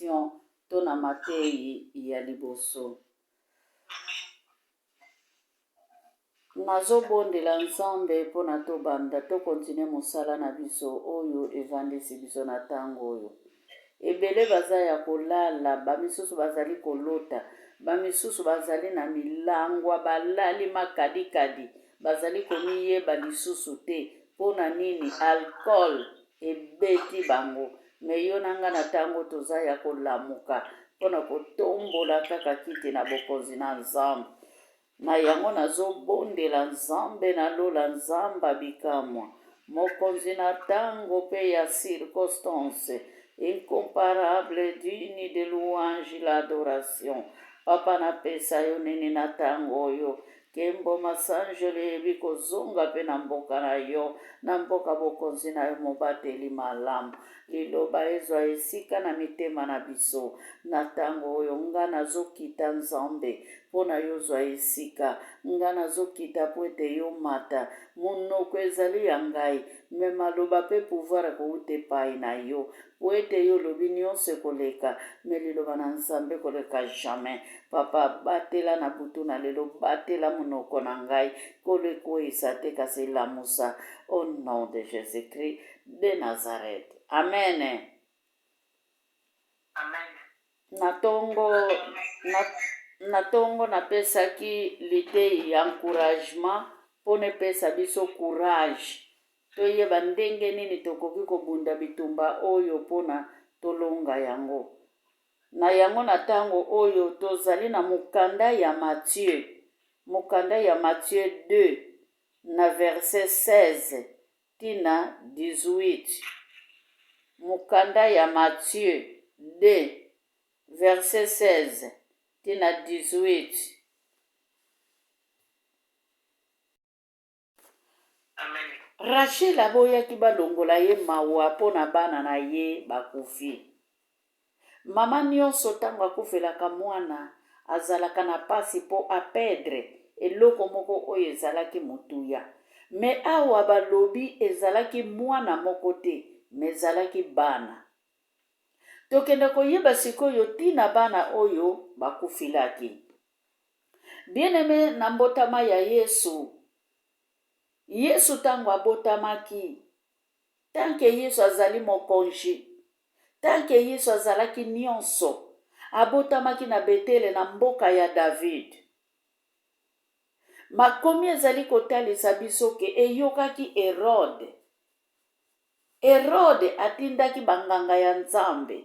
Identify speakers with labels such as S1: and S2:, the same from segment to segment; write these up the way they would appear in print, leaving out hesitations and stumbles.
S1: Prédication to na mateyi ya liboso. Nazobondela Nzambe mpo na tobanda to continuer mosala na biso oyo evandisi biso na tango oyo. Ebele baza ya kolala, ba misusu bazali kolota, ba misusu bazali na milangwa, balali makadikadi, bazali komiyeba lisusu te. Mpo na nini? Alcool ebeti bango. Mais yo na nga na tango toza ya kolamuka mpo na kotombola kaka kiti na bokonzi na Nzambe. Na yango nazo bondela Nzambe na lola Nzamb'a bikamwa Mokonzi na tango pe ya circonstance Incomparable digne de louange l'adoration Papa na pesa yo nini na tango oyo Kembo masanjoli eyebi kozonga pe na mboka na yo Na mboka bokonzi na yo mobateli malamu Liloba ezwa esika na mitema na biso na tango oyo nga nazo kita Nzambe mpo na yo zwa esika nga nazo kita mpo ete yo mata Monoko ezali ya ngai mais maloba mpe pouvoir ekowuta epayi na yo mpo ete yo olobi nionso ekoleka mais liloba na Nzambe ekoleka jamais Papa batela na butu na lelo batela monoko na ngai Nkolo ekweyisa te kasi elamusa au nom de Jesus Christ de Nazareth amen.
S2: Amen.
S1: Na tongo na, na tongo napesaki liteyi ya encouragement mpo nepesa biso courage toyeba ndenge nini tokoki kobunda bitumba oyo mpo na tolonga yango. Na yango na tango oyo tozali na mokanda ya Matthieu, mokanda ya Matthieu 2 na verset 16 tii na 18. Mokanda ya Matthieu 2 verset 16 tii na 18.
S2: Amen.
S1: Rachel aboyaki balongola ye mawa mpo na bana na ye bakufi. Mama nionso tango akufelaka mwana azalaka na pasi po a perdre eloko moko oyo ezalaki motuya. Mais awa balobi ezalaki mwana moko te mais ezalaki bana. Tokende koyeba sikoyo tina bana oyo bakufilaki. Bien aime na mbotama ya Yesu, Yesu tango abotamaki, tant que Yesu azali mokonji, tant que Yesu azalaki nionso, abotamaki na Betele na mboka ya David. Makomi ezali kotalisa biso ke eyokaki Herode. Herode atindaki banganga ya Nzambe.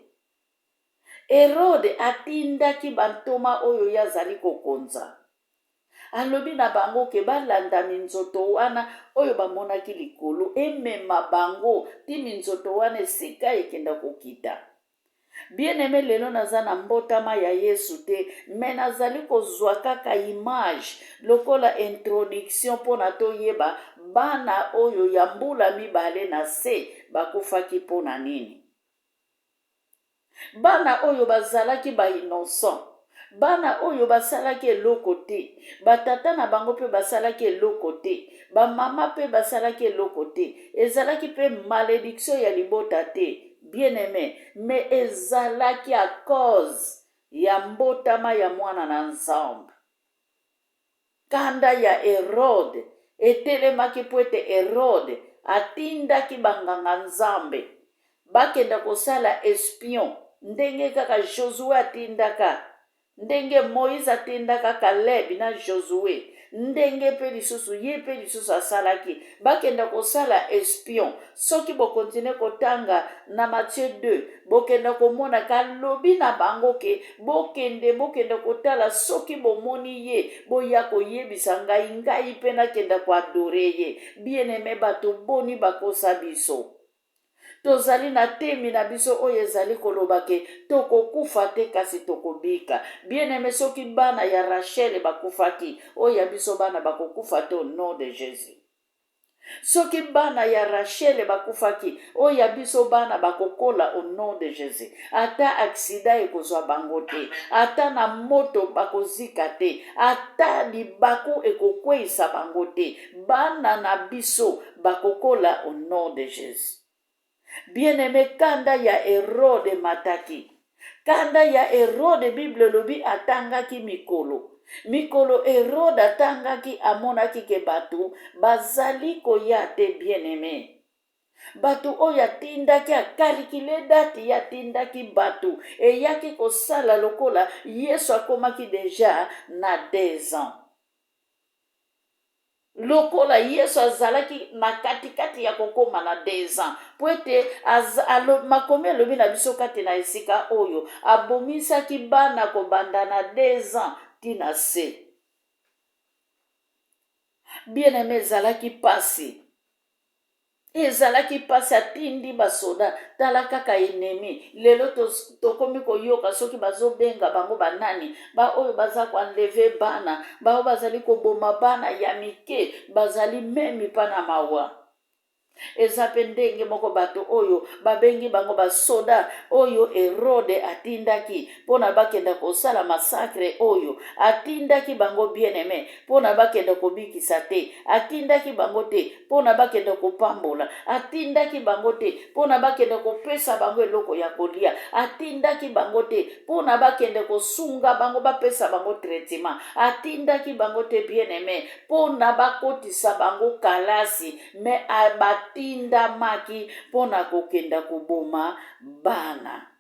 S1: Herode atindaki bantoma oyo ye azali kokonza. Alobi na bango ke balanda minzoto wana oyo bamonaki likolo, emema bango ti minzoto wana esika ekenda kokita. Bien aime lelo naza na mbotama ya Yesu te mais nazali kozua kaka image lokola introduction pona toyeba bana oyo ya mbula mibale na se bakufaki pona nini. Bana oyo bazalaki ba innocent, bana oyo basalaki eloko te, ba tata na bango pe basalaki eloko te, ba mama pe basalaki eloko te, ezalaki pe malediction ya libota te, bien aime, mais ezalaki à cause ya mbotama ya mwana na Nzambe. Kanda ya Herode etelemaki mpo ete Herode atindaki banganga-nzambe bakenda kosala espion, ndenge kaka Josue atindaka, ndenge Moize atindaka Caleb na Josue, ndenge mpe lisusu ye mpe lisusu asalaki, bakenda kosala espion. Soki bo continuer kotanga na Matthieu 2, bokenda komona ke alobi na bango ke bokende, bokende kotala soki bomoni ye, boya koyebisa ngai, ngai pe nakenda ko adorer ye. Bien aime, bato boni bakosa biso? Tozali na temi na biso oyo ezali koloba ke tokokufa te kasi tokobika. Bien aime, soki bana ya Rachel bakufaki, oyo ya biso bana bakokufa te au nom de Jesus. Soki bana ya Rachel bakufaki, oyo ya biso bana bakokola au nom de Jesus. Ata accident ekozwa bango te, ata na moto bakozika te, ata libaku ekokweyisa bango te. Bana na biso bakokola au nom de Jesus. Bien aime, kanda ya Herode emataki. Kanda ya Herode, Bible elobi atangaki mikolo. Mikolo Herode atangaki, amonaki ke bato bazali koya te, bien-aime. Bato oyo atindaki, akalikile date ye atindaki bato, eyaki kosala lokola Yesu akomaki deja na 2 ans. Lokola Yesu azalaki na katikati ya kokoma na 2 ans, mpo ete makomi elobi na biso kati na esika oyo abomisaki bana kobanda na 2 ans ti na se. Bien aime, ezalaki pasi. Ezalaki pasi, atindi basoda, tala kaka ennemi lelo tokomi koyoka soki bazobenga bango banani, baoyo baza koenleve bana, baoyo bazali koboma bana ya mike, bazali meme pa na mawa. Eza pe ndenge moko bato oyo babengi bango basoda oyo Herode atindaki pona bakenda kosala massacre oyo atindaki bango, bien aime, pona bakenda kobikisa te, atindaki bango te pona bakende kopambola, atindaki bango te pona bakende kopesa bango eloko ya kolia, atindaki bango te pona bakende kosunga bango bapesa bango traitement, atindaki bango te, bien aime, pona bakotisa bango kalasi, me batindamaki pona kokenda koboma bana.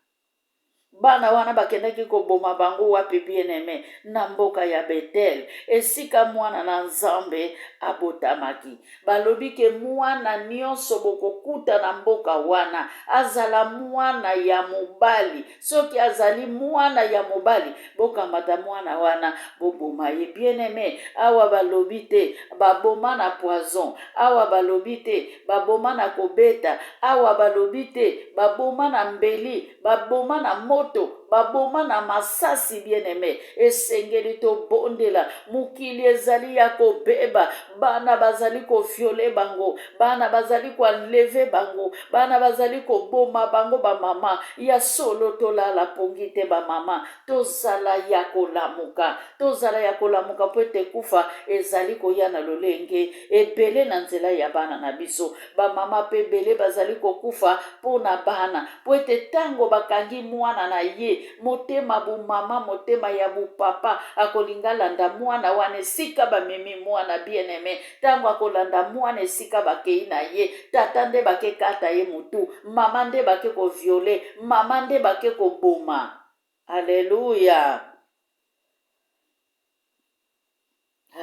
S1: Bana wana bakendaki koboma bango wapi, bien aime? Na mboka ya Bethel, esika mwana na Nzambe abotamaki. Balobi ke mwana nyonso bokokuta na mboka wana azala mwana ya mobali. Soki azali mwana ya mobali, bokamata mwana wana boboma ye. Bien aime, awa balobi te baboma na poison, awa balobi te baboma na kobeta, awa balobi te baboma na mbeli, baboma na moto, baboma na masasi. Bien aime, esengeli tobondela. Mokili ezali ya kobeba, bana bazali koviole bango, bana bazali koenleve bango, bana bazali koboma bango. Bamama ya solo, tolala pongi te. Bamama, tozala ya kolamuka, tozala ya kolamuka, mpo ete kufa ezali koya na lolenge ebele na nzela ya bana na biso. Bamama mpe ebele bazali kokufa mpo na bana, mpo ete ntango bakangi mwana na ye, motema bumama, motema ya bupapa, akolinga alanda mwana wana esika bamemi mwana. Bien aime, ntango akolanda mwana esika bakei na ye, tata nde bakekata ye motu, mama nde bake koviole, mama nde bake koboma. Aleluya,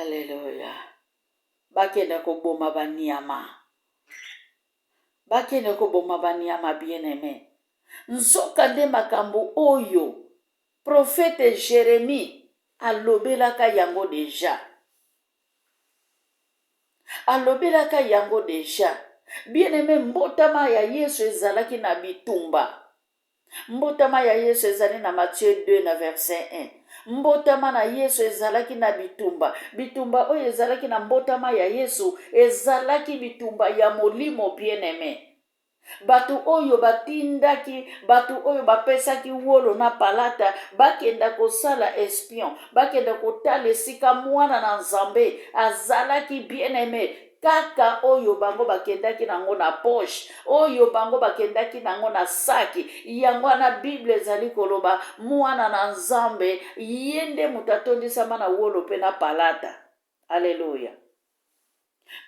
S1: aleluya. Bakenda koboma banyama, bakende koboma banyama. Bien aime, nzoka nde makambo oyo prophète Jérémie alobelaka yango deja, alobelaka yango deja. Bien aime, mbotama ya Yesu ezalaki na bitumba. Mbotama ya Yesu ezali na Matthieu 2 na verset 1. Mbotama na Yesu ezalaki na bitumba. Bitumba oyo ezalaki na mbotama ya Yesu ezalaki bitumba ya molimo. Bien aime, bato oyo batindaki, bato oyo bapesaki wolo na palata bakenda kosala espion, bakenda kotala esika mwana na Nzambe azalaki, bien aime, kaka oyo bango bakendaki nango na poche, oyo bango bakendaki nango na saki. Yango wana Bible ezali koloba mwana na Nzambe ye nde moto atondisama na wolo mpe na palata. Aleluya.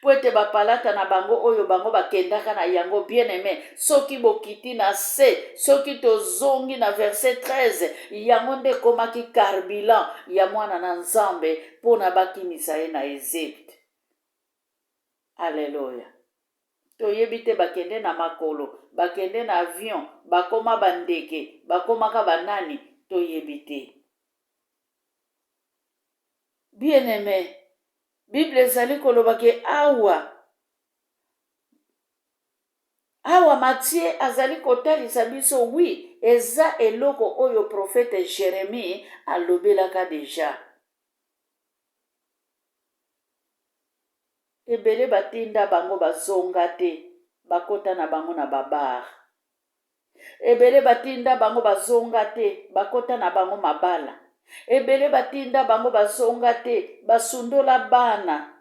S1: Po ete bapalata na bango oyo bango bakendaka na yango, bien aime, soki bokiti na se, soki tozongi na verset 13, yango nde ekomaki carburant ya mwana na Nzambe mpona bakimisa ye na Egypte. Aleluya. Toyebi te bakende na makolo, bakende na avion, bakoma bandeke, bakomaka banani, toyebi te. Bien aime, Bible ezali koloba ke awa awa Matthieu azali kotalisa biso, wi, eza eloko oyo prophète Jérémie alobelaka deja. Ebele batinda bango bazonga te, bakota na bango na babar. Ebele batinda bango bazonga te, bakota na bango mabala. Ebele batinda bango bazonga te, basundola bana.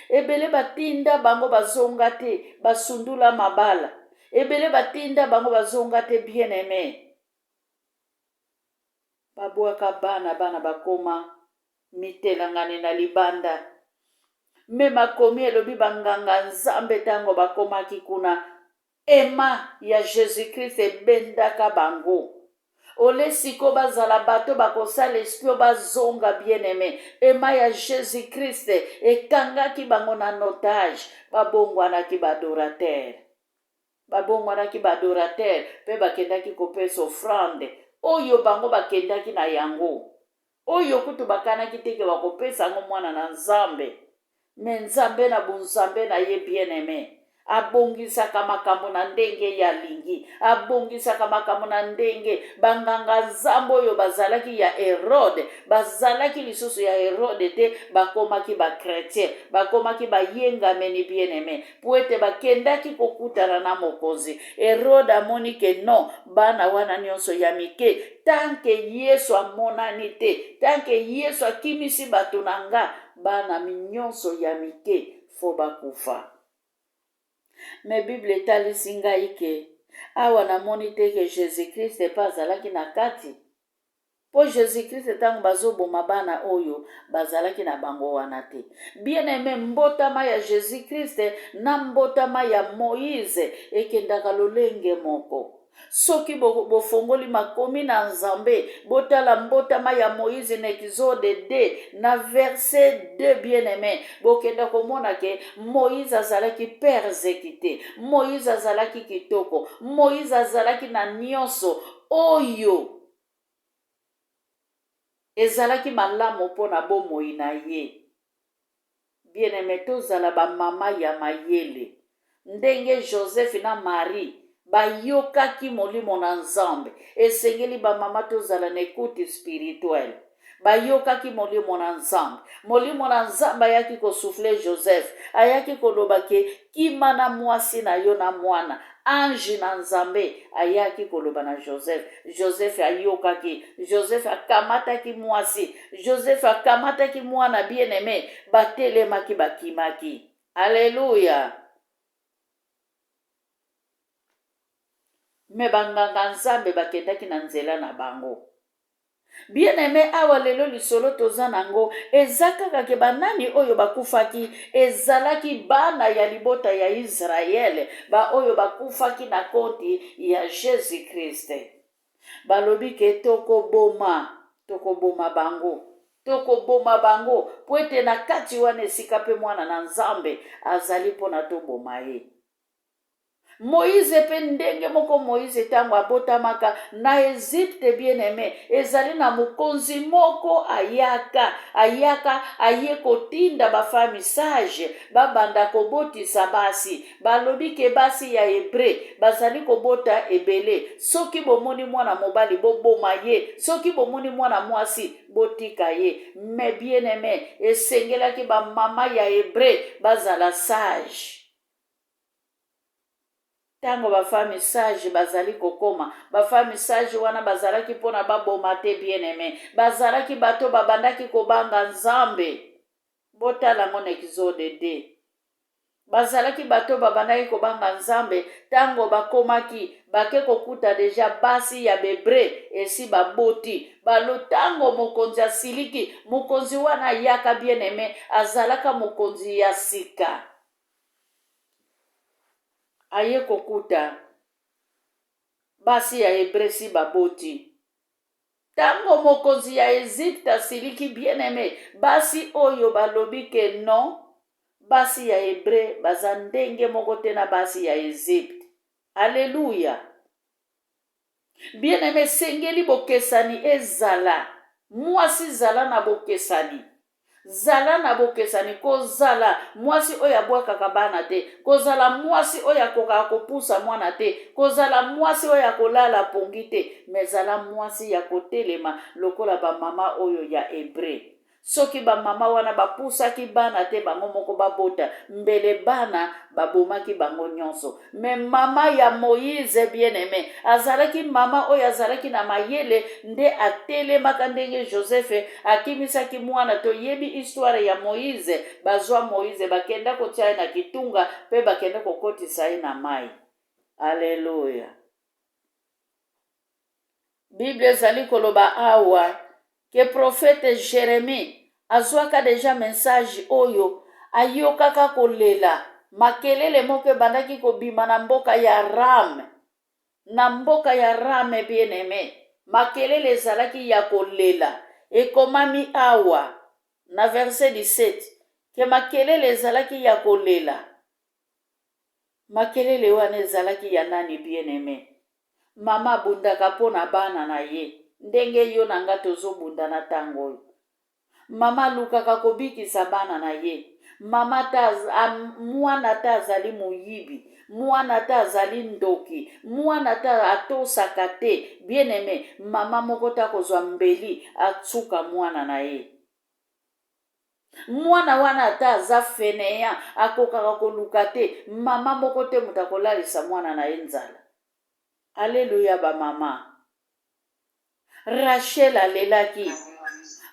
S1: Ebele batinda bango bazonga te, basundula mabala. Ebele batinda bango bazonga te, bien aime. Babwaka bana, bana bakoma mitelangani na libanda. Me makomi elobi banganga Nzambe ntango bakomaki kuna, ema ya Jesus Christ ebendaka bango. Ole siko bazala bato bakosala espio bazonga bien aime. Ema ya Jesus Christ ekangaki bango na notage, babongwanaki ba adorateur. Babongwanaki ba adorateurs mpe bakendaki kopesa offrande oyo bango bakendaki na yango, oyo kutu bakanaki te ke bakopesa yango mwana na Nzambe. Me Nzambe na bonzambe na ye bien aime abongisaka makambo na ndenge ye alingi, abongisaka makambo na ndenge banganga nzambe oyo bazalaki ya Herode bazalaki lisusu ya Herode te, bakomaki ba chretien, bakomaki bayengameni bien aime. Mpo ete bakendaki kokutana na mokonzi Herode, amoni ke non, bana wana nyonso ya mike, tanke Yesu amonani te, tanke Yesu akimisi bato na nga, bana nyonso ya mike fo bakufa. Me Bible etalisi ngai ke awa namoni te ke Jesus Christ mpe azalaki na kati. Mpo Jesus Christ ntango bazoboma bana oyo bazalaki na bango wana te. Bien aime, mbotama ya Jesus Christ na mbotama ya Moïse ekendaka lolenge moko. Soki bofongoli makomi na Nzambe, botala mbotama ya Moïse na Exode 2 na verset 2, bien aime, bokenda komona ke Moïse azalaki persécuté, Moïse azalaki kitoko, Moïse azalaki na nyonso oyo ezalaki malamu mpo na bomoi na ye. Bien-aime, tozala bamama ya mayele. Ndenge Joseph na Marie bayokaki Molimo na Nzambe, esengeli bamama tozala na écoute spirituelle. Bayokaki Molimo na Nzambe. Molimo na Nzambe ayaki kosouffle Joseph, ayaki koloba ke kima na mwasi na yo na mwana. Ange na Nzambe ayaki koloba na Joseph. Joseph ayokaki. Joseph akamataki mwasi. Joseph akamataki mwana bien-aime. Batelemaki, bakimaki. Alleluia. Me banganga Nzambe bakendaki na nzela na bango. Bien aime, awa lelo lisolo toza nango eza kaka ke banani oyo bakufaki ezalaki bana ya libota ya Israël, ba oyo bakufaki na koti ya Jesus Christ. Balobi ke tokoboma, tokoboma bango, tokoboma bango po ete na kati wana esika pe mwana na Nzambe azali pona toboma ye. Moize mpe ndenge moko. Moize ntango abotamaka na Ezipte, bien aime, ezali na mokonzi moko ayaka ayaka aye kotinda bafami sage babanda kobotisa basi. Balobi ke basi ya Hebre bazali kobota ebele. Soki bomoni mwana mobali, boboma ye. Soki bomoni mwana mwasi, botika ye. Me bien aime, esengelaki bamama ya Hebre bazala sage. Ntango bafami sage bazali kokoma, bafami sage wana bazalaki mpona baboma te, bien aime. Bazalaki bato babandaki kobanga Nzambe. Botala yango na Exode 2. Bazalaki bato babandaki kobanga Nzambe. Ntango bakomaki, bake kokuta deja basi ya Bebre esi baboti. Balo ntango mokonzi asiliki, mokonzi wana ayaka, bien aime, azalaka mokonzi ya sika. Aye kokuta basi ya Hebre si baboti. Tango mokonzi ya Egypte asiliki, bien aime, basi oyo balobi ke non, basi ya Hebre baza ndenge moko te na basi ya Egypte. Alleluia! Bien aime, esengeli bokesani ezala. Mwasi zala na bokesani. Zala na bokesani. Kozala mwasi oyo abwakaka bana te, kozala mwasi oyo akokaka kopusa mwana te, kozala mwasi oyo akolala pongi te, me zala mwasi ya kotelema lokola bamama oyo ya Hebre. Soki bamama wana bapusaki bana te bango moko babota, mbele bana babomaki bango nyonso. Me mama ya Moïse, bien aime, azalaki mama oyo azalaki na mayele, nde atelemaka ndenge Joseph akimisaki mwana. Toyebi histoire ya Moïse, bazwa Moïse bakenda kotia ye na kitunga mpe bakenda kokotisa ye na mai. Alleluia. Bible ezali koloba awa ke prophète Jeremie azwaka deja message oyo ayokaka kolela makelele moko ebandaki kobima na mboka ya Rame na mboka ya Rame bien aime makelele ezalaki ya kolela ekomami awa na verset 17 ke makelele ezalaki ya kolela Makelele wana ezalaki ya nani bien aime? Mama abundaka po na bana na ye ndenge yo na nga tozo bunda na tango oyo. Mama alukaka kobikisa bana na ye. Mama ata mwana ata azali moyibi, mwana ata azali ndoki, mwana ata atosaka te, bien aime, mama moko te akozwa mbeli atsuka mwana na ye. Mwana wana ata aza fainéant akokaka koluka te mama moko te moto akolalisa mwana na ye nzala. Aleluya ba mama. Rachel alelaki.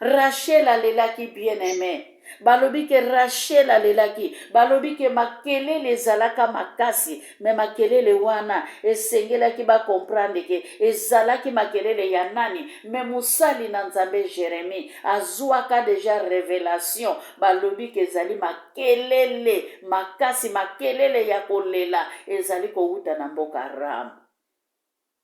S1: Rachel alelaki bien aimé. Balobi ke Rachel alelaki, balobi ke makelele ezalaka makasi, me makelele wana esengelaki ba comprendre ke ezalaki makelele ya nani, me mosali na Nzambe Jeremie azuaka deja revelation, balobi ke ezali makelele makasi, makelele ya kolela ezali kowuta na mboka Ram.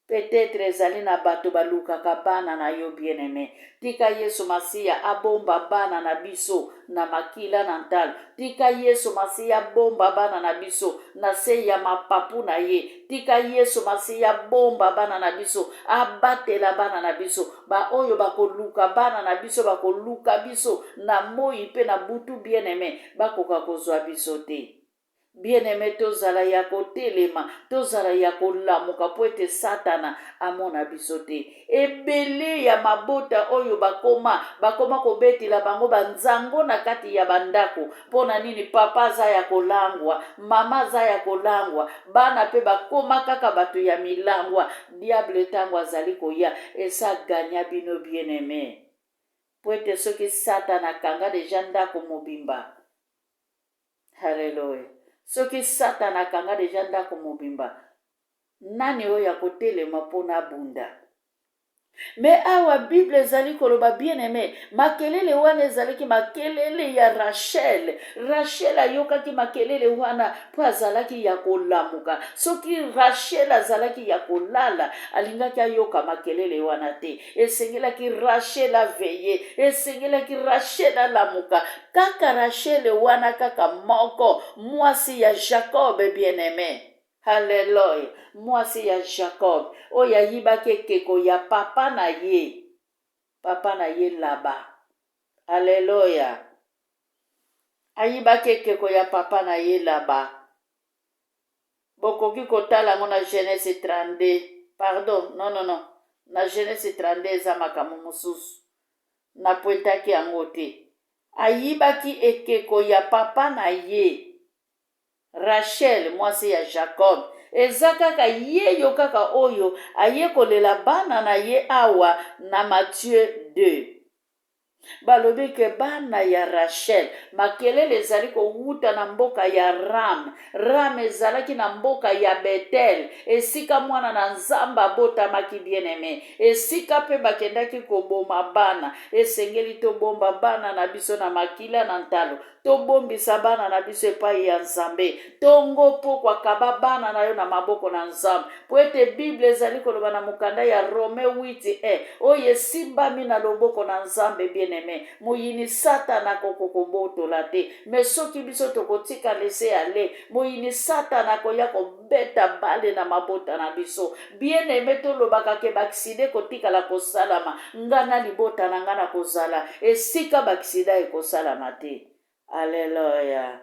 S1: Peut-etre ezali na bato balukaka bana na yo bien aime. Tika Yesu Masiya abomba bana na biso na makila na ntalo. Tika Yesu Masiya abomba bana na biso na se ya mapapu na ye. Tika Yesu Masiya abomba bana na biso, abatela bana na biso. Ba oyo bakoluka bana na biso bakoluka biso na moi pe na butu bien aime, bakoka kozwa biso te. Bien aime, tozala ya kotelema, tozala ya kolamuka mpo ete Satana amona biso te. Ebele ya mabota oyo bakoma bakoma kobetela bango banzango na kati ya bandako. Mpo na nini? Papa aza ya kolangwa, mama aza ya kolangwa, bana mpe bakoma kaka bato ya milangwa. Diable ntango azali koya, esa gagna bino bien aime. Mpo ete soki Satana akanga deja ndako mobimba, Hallelujah. Soki Satana akanga deja ndako mobimba, nani oyo akotelema mpo na abunda? Me awa Bible ezali koloba bien aime, makelele wana ezalaki makelele ya Rachel. Rachel ayokaki makelele wana mpo azalaki ya kolamuka. Soki Rachel azalaki ya kolala, alingaki ayoka makelele wana te. Esengelaki Rachel aveye, esengelaki Rachel alamuka. Kaka Rachel wana kaka moko, mwasi ya Jacob bien-aime. Haleluya! Mwasi ya Jacob oyo ayibaki ekeko ya papa na ye, papa na ye Laba. Haleluya! Ayibaki ekeko ya papa na ye Laba. Bokoki kotala yango na Genese 32. Pardon, non, non, non. Na Genese 32 eza makambo mosusu. Na pointaki yango te. Ayibaki ekeko ya papa na ye. Rachel, mwasi ya Jacob. Eza kaka ye yo kaka oyo aye kolela bana na ye awa na Matthieu 2. Balobi ke bana ya Rachel, makelele ezali kowuta na mboka ya Ram. Ram ezalaki na mboka ya Bethel, esika mwana na Nzambe abotamaki bien-aime, esika pe bakendaki koboma bana. Esengeli tobomba bana na biso na makila na ntalo. Tobombisa bana na biso epai ya Nzambe. Tongo pokwa kaba bana na yo na maboko na Nzambe. Mpo ete Bible ezali koloba na mokanda ya Rome 8 e oyo esimbami na loboko na Nzambe bien-aime, moyini Satana akoko kobotola te. Mais soki biso tokotika laisser aller, moyini Satana akoya kobeta bale na mabota na biso. Bien-aime, tolobaka ke ba accident ekotikala kosalama, nga na libota na nga nakozala esika ba accident ekosalama te. Alleluia.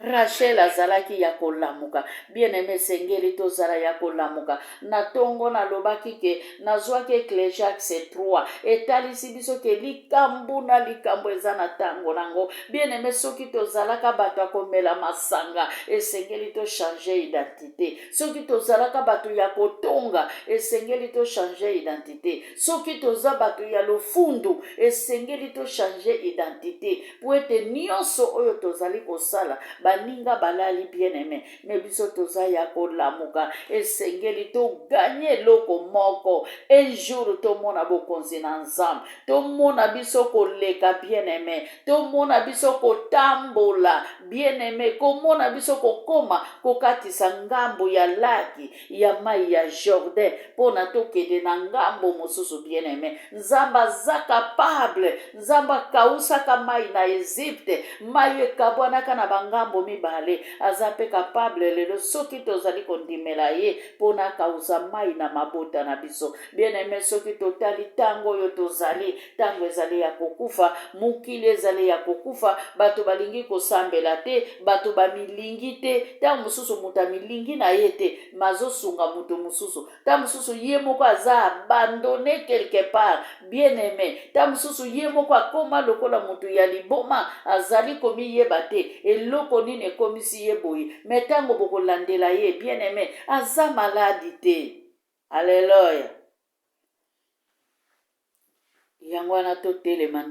S1: Rachel azalaki ya kolamuka. Bien aime, esengeli tozala ya kolamuka. Na tongo nalobaki ke nazwaki Ecclesiaste 3 etalisi biso ke likambo na likambo eza na tango nango. Bien aime, soki tozalaka bato ya komela masanga, esengeli to changer identite. Soki tozalaka bato ya kotonga, esengeli to changer identite. Soki toza bato ya lofundu, esengeli to changer identite. Mpo ete nyonso oyo tozali kosala, Baninga balali, bien aime, me biso toza ya kolamuka. Esengeli toganye eloko moko un jour, tomona bokonzi na Nzambe, tomona biso koleka, bien aime, tomona biso kotambola, bien aime, komona biso kokoma kokatisa ngambo ya laki ya mai ya Jordan mpo na tokende na ngambo mosusu. Bien aime, Nzambe aza capable. Nzambe akausaka mai na Egypte, mai ekabwanaka na bangambo mibale. Aza mpe capable lelo, soki tozali kondimela ye, mpo na akausa mai na mabota na biso. Bien aime, soki totali ntango oyo tozali, ntango ezali ya kokufa, mokili ezali ya kokufa, bato balingi kosambela te, bato bamilingi te. Ntango mosusu moto amilingi na ye te, mazosunga moto mosusu. Ntango mosusu ye moko aza abandonné quelque part, bien aimé. Ntango mosusu ye moko akóma lokola moto ya liboma, azali komiyeba te eloko nini ekomisi ye boye. Me ntango bokolandela ye, bien aimé, aza maladi te. Alleluya! Yango wana totelema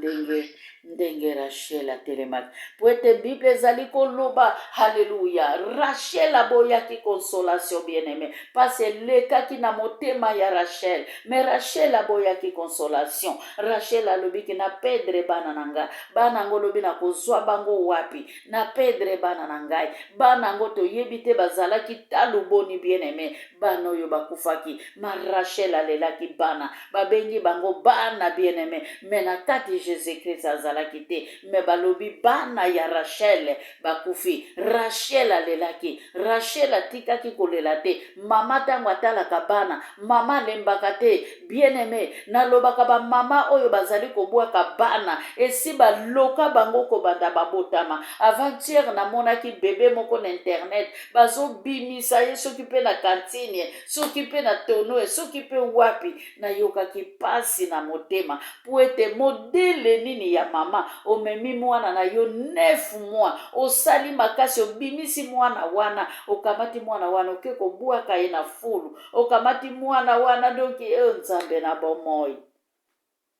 S1: ndenge Rachel atelemaki, po ete Bible ezali koloba, halleluya, Rachel aboyaki consolation. Bien aimé, mpasi elekaki na motema ya Rachel, me Rachel aboyaki consolation. Rachel alobiki: "Na perdre bana na ngai, bana yango olobi nakozwa bango wapi? Na perdre bana na ngai." Bana yango toyebi te bazalaki talu boni, bien aimé, bana oyo bakufaki. Ma Rachel alelaki bana, babengi bango bana, bien aimé, me na kati Jésus Christ azalaki te. Me balobi bana ya Rachel bakufi. Rachel alelaki, Rachel atikaki kolela te. Mama ntango atalaka bana, mama alembaka te. Bien aimé, nalobaka, bamama oyo bazali kobwaka bana, esi baloka bango kobanda babotama. Avant-hier namonaki bebe moko na internet, bazobimisa ye soki mpe na cantine, soki mpe na tono, soki mpe wapi. Nayokaki pasi na motema, po ete modele nini ya mama omemi mwana na yo 9 mois, osali makasi, obimisi mwana wana, okamati mwana wana, oke kobwaka ye na fulu, okamati mwana wana? Donc eyo Nzambe na bomoi.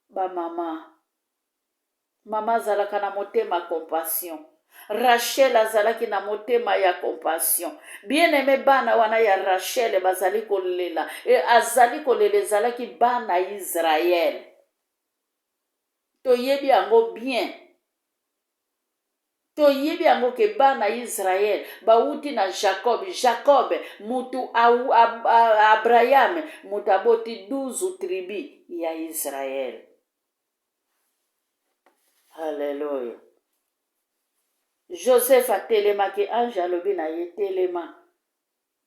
S1: Bamama, mama azalaka na motema compassion. Rachel azalaki na motema ya compassion. Bien aimé, bana wana ya Rachel bazali kolela, e, azali kolela, ezalaki bana Israele. Toyebi yango bien, toyebi yango ke bana Israele bawuti na Jacob. Jacob mutu Abraham, mutu aboti 12 tribu ya Israele. Alleluya! Joseph atelemaki, ange alobi na ye: "Telema,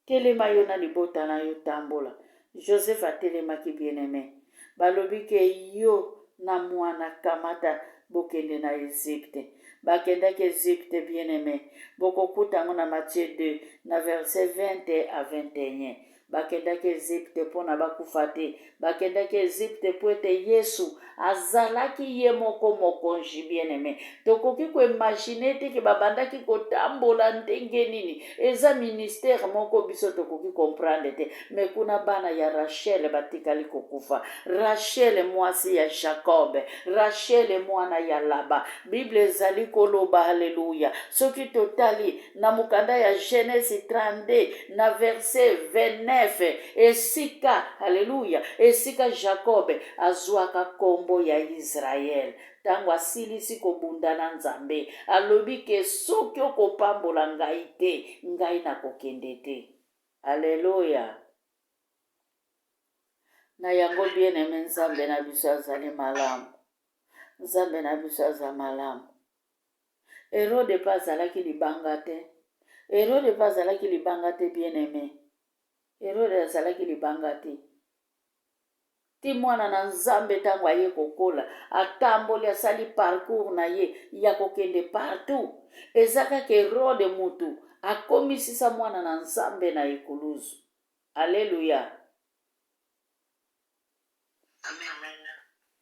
S1: telema, yo na libota na yo, tambola." Joseph atelemaki. Bien aimé, balobi ke yo na mwana, kamata, bokende na Egypte. Bakendaki Egypte. Bien aimé, bokokuta yango na Matthieu 2 na verset 20 à 21. Bakendaki Egypte mpona bakufa te. Bakendaki Egypte mpo ete Yesu azalaki ye moko mokonzi. Bien aimé, tokoki koimaginer te ke babandaki kotambola ndenge nini. Eza ministère moko biso tokoki comprendre te. Me kuna bana ya Rachel batikali kokufa. Rachel mwasi ya Jacob, Rachel mwana ya Laba. Bible ezali koloba, halleluya, soki totali na mokanda ya Genèse 32 na verset 29, esika, halleluya, esika Jacob azwaka nkombo ya Israele, ntango asilisi kobunda na Nzambe, alobi ke soki okopambola ngai te, ngai nakokende te. Alleluya! Na yango, bien aimé, Nzambe na biso azali malamu, Nzambe na biso aza malamu. Herode mpe azalaki libanga te, Herode mpe azalaki libanga te. Bien aimé, Herode azalaki libanga te. Ti mwana na Nzambe ntango aye kokola, atamboli, asali parcours na ye ya kokende partout, eza kaka Herode mutu akomisisa mwana na Nzambe na ekuluzu. Alleluya!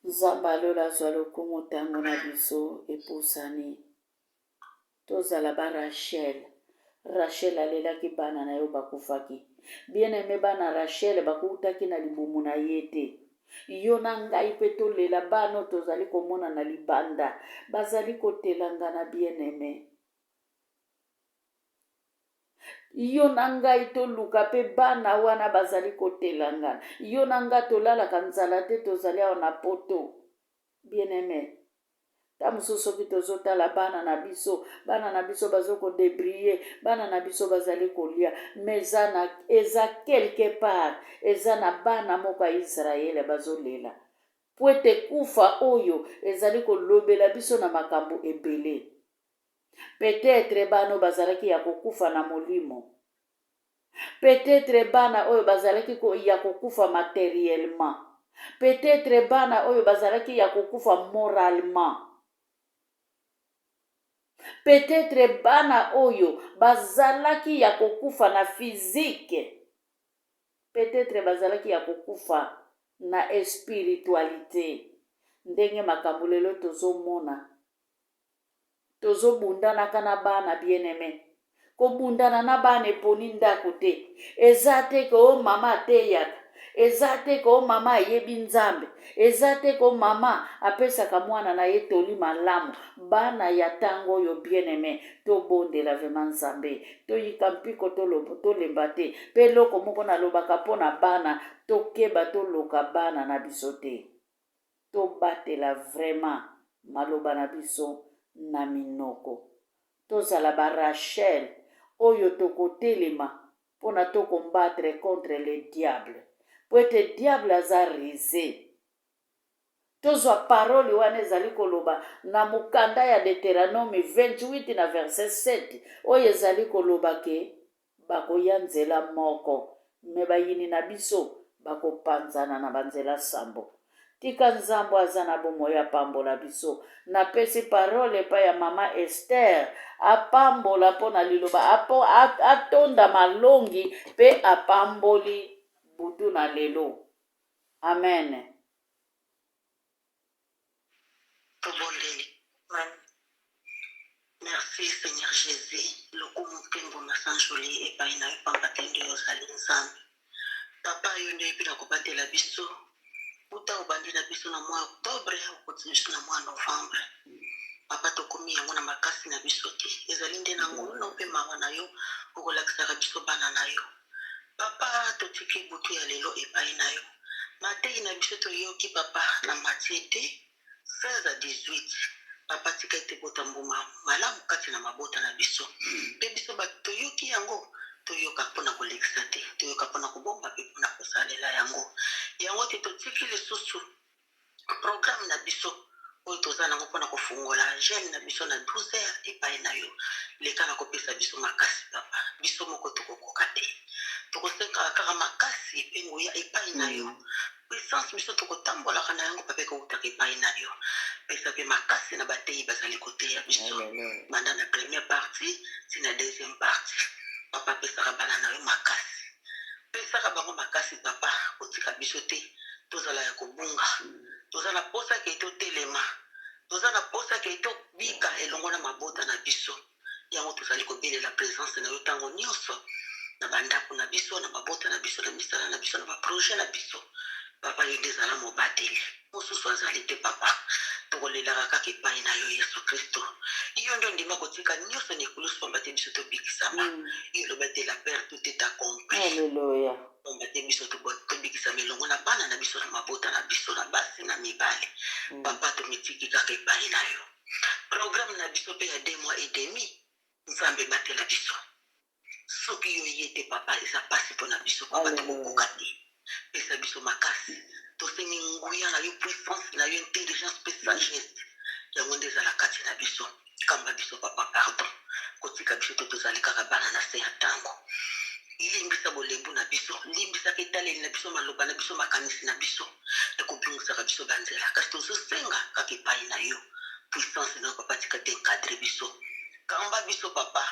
S1: Nzambe alola azwa lokumu. Ntango na biso epusani. Tozala ba Rachel. Rachel alelaki bana na yo bakufaki. Bien aimé, bana Rachel bakutaki na libumu na ye te. Yo na ngai mpe tolela bana oyo tozali komona na libanda, bazali kotelangana. Bien aimé. Yo na ngai toluka pe bana wana bazali kotelangana. Yo na ngai tolalaka nzala te, tozali awa na poto. Bien aime, ta mosusu soki tozotala bana na biso, bana na biso bazo kodebrie, bana na biso bazali kolia, mais eza na eza quelque part, eza na bana moko ya Israele bazolela. Po ete kufa oyo ezali kolobela biso na makambo ebele. Peut-etre bana oyo bazalaki ya kokufa na molimo. Peut-etre bana oyo bazalaki ya kokufa materiellement. Peut-etre bana oyo bazalaki ya kokufa moralement. Peut-etre bana oyo bazalaki ya kokufa na physique. Peut-etre bazalaki ya kokufa na espiritualite. Ndenge makambo lelo tozomona. Tozo bundanaka na bana bien aime. Kobundana na bana eponi ndako te. Eza te ke o mama ateyaka. Eza te ke o mama ayebi Nzambe. Eza te ke o mama apesaka mwana na ye toli malamu. Bana ya tango oyo bien aime, tobondela vraiment Nzambe. Toyika mpiko tolemba te. Pe eloko moko nalobaka mpo na bana, tokeba toloka bana na biso te. Tobatela vraiment maloba na biso na minoko. Tozala ba Rachel oyo tokotelema pona to combattre contre le diable. Po ete diable aza ruse. Tozwa parole wana ezali koloba na mokanda ya Deuteranome 28 na verset 7 oyo ezali koloba ke Bakoya nzela moko, mais bayini na biso bakopanzana na ba nzela sambo. Tika Nzambe oyo aza na bomoi apambola biso. Napesi parole epai ya mama Esther apambola mpo na liloba apo, atonda malongi mpe apamboli butu na lelo. Amen.
S2: Tobondeli. Amen. Merci Seigneur Jesus, lokumu nkembo na sanjoli epai na yo pamba te nde ozali Nzambe. Papa yo nde oyebi na kobatela biso uta obandi na biso na mois octobre okoti biso na mois novembre. Papa tokomi yango na makasi na biso te, ezali nde na ngolu na mpe mawa na yo okolakisaka biso bana na yo. Papa totiki butu ya lelo epai na yo. Mateyi na biso toyoki papa na Matthieu 2 16 à 18 papa tika ete ebota mbuma malamu kati na mabota na biso mpe biso bato toyoki yango toyoka mpo na kolekisa te toyoka mpo na kobomba mpe mpo na kosalela yango yango te totiki lisusu programme na biso oyo toza nango mpo na kofungola jeune na biso na 12 heures epai na yo leka na kopesa biso makasi papa biso moko tokokoka te tokosengaka kaka makasi mpe nguya epai na yo Puissance biso tokotambolaka na yango papa ekowutaka epai na yo. Pesa pe makasi na bateyi bazali koteya biso banda na première partie ti na deuxième partie. Papa pesaka bana na yo makasi. Pesaka bango makasi papa kotika biso te tozala ya kobunga. Toza na posa ke totelema. Toza na posa ke tobika elongo na mabota na biso. Yango tozali kobelela presence na yo tango nionso na ba ndako na biso, na mabota na biso, na misala na biso, na ba projet na biso. Papa yo nde zala mobateli. Mosusu azali te papa. Tokolelaka kaka epayi na yo Yesu Kristo. Yo nde ondima kotika nionso na ekulusu pamba te biso tobikisama. Yo oloba ete la père tout est accompli.
S1: Alleluia.
S2: Pamba te biso tobikisama elongo na bana na biso, na mabota na biso, na basi na mibali. Papa tomitiki kaka epayi na yo. Programme na biso pe ya deux mois et demi nzambe batela biso soki yo ye te papa eza pasi pona biso papa tokokoka te pesa biso makasi tosengi nguya na yo puissance na yo intelligence pe sagesse yango nde ezala kati na biso kamba biso papa pardon kotika biso te tozali kaka bana na se ya ntango limbisa bolembu na biso limbisaka etaleli na biso maloba na biso makanisi na biso ekobungisaka biso ba nzela kasi tozosenga kaka epayi na yo puissance na yo papa tika te encadre biso kamba biso papa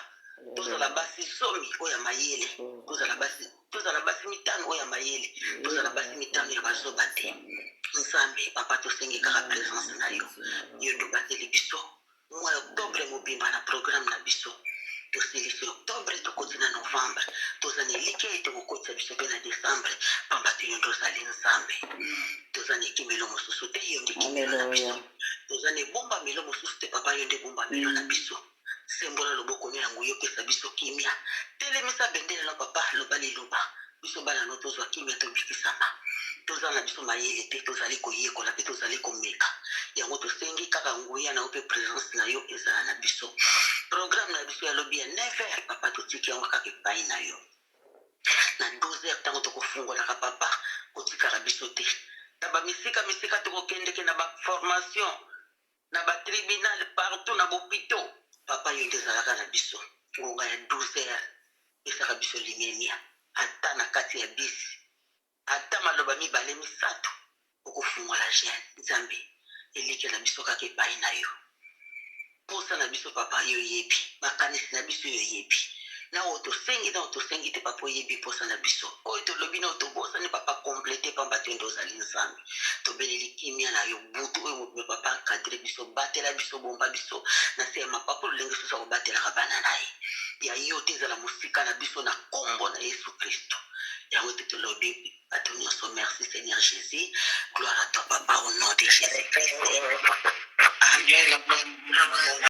S2: tozala basi zomi oyo ya mayele tozala basi tozala basi mitano oyo ya mayele tozala basi mitano ya bazoba te nzambe papa tosengi kaka presence na yo yo nde obateli biso Mois ya octobre mobimba na programme na biso. Tosilisi octobre, tokoti na novembre. Toza na elikya ete okokotisa biso mpe na decembre, pamba te yo nde ozali Nzambe. Toza na ekimelo mosusu te, yo nde ekimelo na biso. Toza na ebombamelo mosusu te, Papa, yo nde ebombamelo na biso. Sembola loboko no ya nguya opesa biso kimia. Telemisa bendele no papa, loba liloba. Biso bana no tozwa kimia tobikisama. Toza na biso mayele te, tozali koyekola mpe tozali komeka. Yango tosengi kaka nguya na yo mpe presence na yo ezala na biso. Programme na biso ya lobi ya 9h papa, totiki yango kaka epai na yo. Na 12h ntango tokofungolaka papa, kotikaka biso te. Na bamisika misika tokokendeke na ba formation na ba tribunal partout na bopito papa yo nde ezalaka na biso ngonga ya 12 heures pesaka biso limemia ata na kati ya bisi ata maloba mibale misato okofungola jeune nzambe elikya na biso kaka epai na yo posa na biso papa yo oyebi makanisi na biso yo oyebi na oyo tosengi na oyo tosengi te papa oyebi posa na biso oyo tolobi na oyo tobosani papa complete pamba te nde ozali nzambe tobeleli kimia na yo butu oyo mobimba papa encadre biso batela biso bomba biso na se ya mapapu lolenge susu akobatelaka bana na ye ya yo te ezala mosika na biso na nkombo na yesu kristo yango te tolobi bato nyonso merci seigneur jésus gloire à toi papa au nom de jésus christ amen.